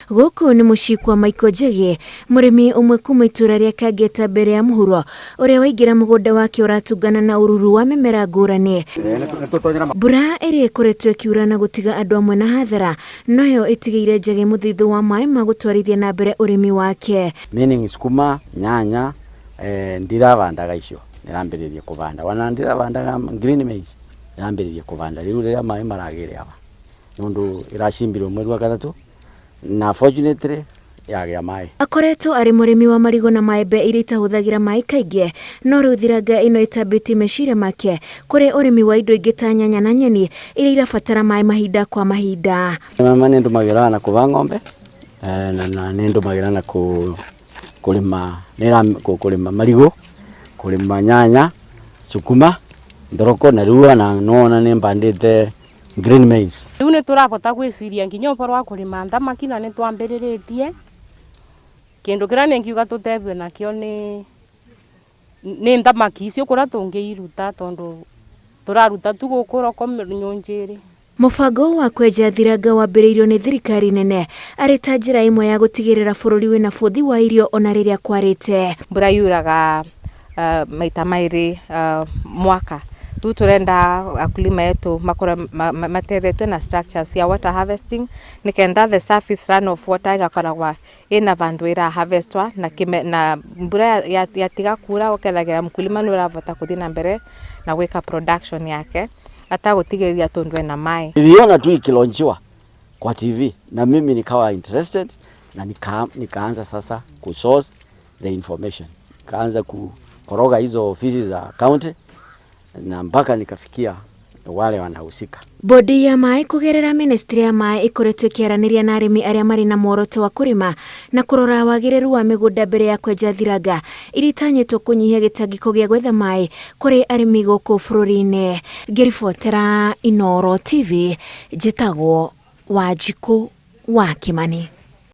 Gũkũ nĩ mũciĩ kwa Michael Njagi, mũrĩmi ũmwe kuma itũra rĩa Kangeta mbere ya mũhuro, ũrĩa waingĩra mũgũnda wake ũratũngana na ũruru wa mĩmera ngũrani. Mbura ĩrĩa ĩkoretwo ĩkiura na gũtiga andũ amwe na hathara, noyo ĩtigĩire Njagi mũthithũ wa maĩ ma gũtwarithia na mbere ũrĩmi wake. Meaning sukuma, nyanya, ndirabandaga icio ndĩrambĩrĩria kũbanda ona ndirabandaga green maize ndĩrambĩrĩria kũbanda rĩu rĩrĩa maĩ maragĩre aba nĩũndũ ĩracimbirwo mweri wa gatatũ na fortunately yagĩa maĩ. Akoretwo arĩ mũrĩmi wa marigũ na maembe iria itahũthagĩra maĩ kaingĩ, no rĩu thiranga ĩno ĩtambĩtie meciria make kũrĩ ũrĩmi wa indo ingĩ ta nyanya na nyeni iria irabatara maĩ mahinda kwa mahinda. Mama nĩ ndũmagĩra na kũba ng'ombe na nĩ ndũmagĩra na kũrĩma kũrĩma marigũ, kũrĩma nyanya, sukuma, thoroko na rĩu ona nĩwona nĩ mbandĩte green maize. Riu nĩ tũrabota gwĩciria nginya ũboro wa kũrĩma thamaki na nĩ twambĩrĩrĩtie. Kĩndũ kĩrĩa nĩ ngiuga tũtethue nakĩo nĩ thamaki icio kũrĩa tũngĩiruta tondũ tũraruta tu gũkũ roko Nyũnjĩrĩ. Mũbango wa kwenja thiranga wambĩrĩirio nĩ thirikari nene arĩ ta njĩra ĩmwe ya gũtigĩrĩra bũrũri wĩna bũthi wa irio ona rĩrĩa kwarĩte. Mbura yuraga maita maĩrĩ mwaka. Rĩu tũrenda akulima etu makorwo matethetwe na structures cia water harvesting nĩkenda the surface run of water ĩgakoragwa ĩna vandũ ĩra harvestwa na, kime, na mbura yatiga kura ũkethagĩra mkulima nĩ ũravota kũthiĩ na mbere na gwĩka production yake atagũtigĩrĩria tondũ ena maĩ. Niliona tu ikilaunchiwa kwa TV na mimi nikawa interested na nikaanza sasa kusource the information, nikaanza kukoroga hizo ofisi za county na mpaka nikafikia wale wanahusika. Bodi ya maĩ kũgerera ministry ya maĩ ĩkoretwo ĩkĩaranĩria na arĩmi arĩa marĩ na muoroto wa kũrĩma na kũrora wagĩrĩru wa mĩgũnda mbere ya kwenja thiranga iria itanyĩtwo kũnyihia gĩtangĩko gĩa gwetha maĩ kũrĩ arĩmi gũkũ bũrũri-inĩ. Ngĩribotera Inooro TV, njĩtagwo Wanjikũ wa Kimani.